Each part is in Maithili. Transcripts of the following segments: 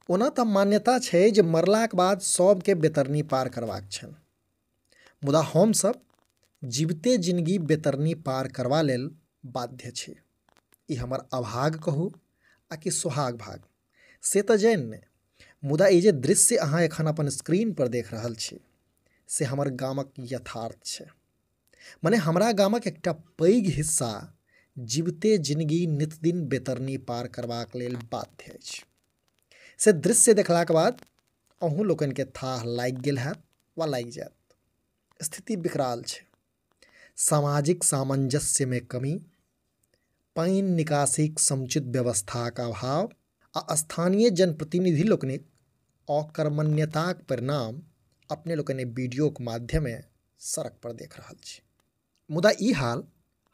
ओना तऽ मान्यता छै जे मरलाक बाद सबके बेतरनी पार करबाक छनि, मुदा हमसब जीविते जिनगी बेतरनी पार करबा लेल बाध्य छी। ई हमर अभाग कहू आ कि सोहाग भाग से तऽ जानि नहि, मुदा ई जे दृश्य अहाँ एखन अपन स्क्रीन पर देख रहल छी से हमर गामक यथार्थ छै। मने हमरा गामक एकटा पैघ हिस्सा जीविते जिनगी नितदिन बेतरनी पार करबाक लेल बाध्य अछि। से दृश्य देखलाक बाद अहूँ लोकनिके थाह लागि गेल हैत वा लागि जायत। स्थिति विकराल छै। सामाजिक सामंजस्यमे कमी, पानि निकासीक समुचित व्यवस्थाक अभाव आ स्थानीय जनप्रतिनिधि लोकनिक अकर्मण्यताक परिणाम अपने लोकनि वीडियोक माध्यमे सड़क पर देख रहल छी। मुदा ई हाल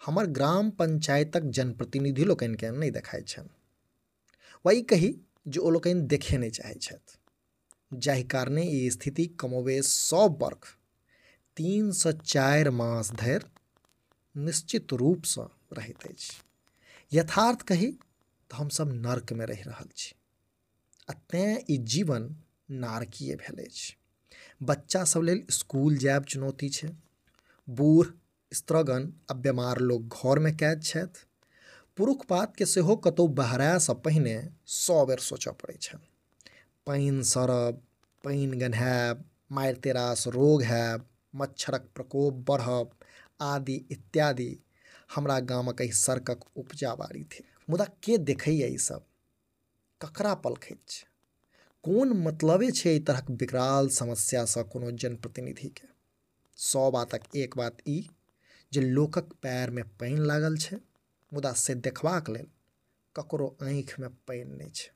हमर ग्राम पंचायतक जनप्रतिनिधि लोकनिकेँ नहि देखाइत छनि, वा ई कही जे ओ लोकनि देखय नहि चाहैत छथि, जाहि कारणे ई स्थिति कमोबेश 100 बर्ख 3 से 4 मास धरि निश्चित रूपसँ रहैत अछि। यथार्थ कही तऽ हमसब नर्कमे रहि रहल छी आ तेँ ई जीवन नारकीय भेल अछि। बच्चा सब लेल स्कूल जायब चुनौती छै, बूढ़ स्त्रगण आ बेमार लोक घरमे कैद छथि, पुरुख पातके सेहो कतहु बहरायसँ पहिने 100 बेर सोचऽ पड़ै छनि। पानि सड़ब, पानि गन्हायब, मारिते रास रोग हैब, मच्छरक प्रकोप बढ़ब आदि इत्यादि हमरा गामक एहि सड़कक उपजा बाड़ी थिक। मुदा के देखैए ई सब? ककरा पलखैत छै? कोन मतलबे छै एहि तरहक विकराल समस्यासँ कोनो जनप्रतिनिधिके? 100 बातक एक बात ई जे लोकक पैरमे पानि लागल छै, मुदा से देखबाक लेल ककरो आँखिमे पानि नहि छै।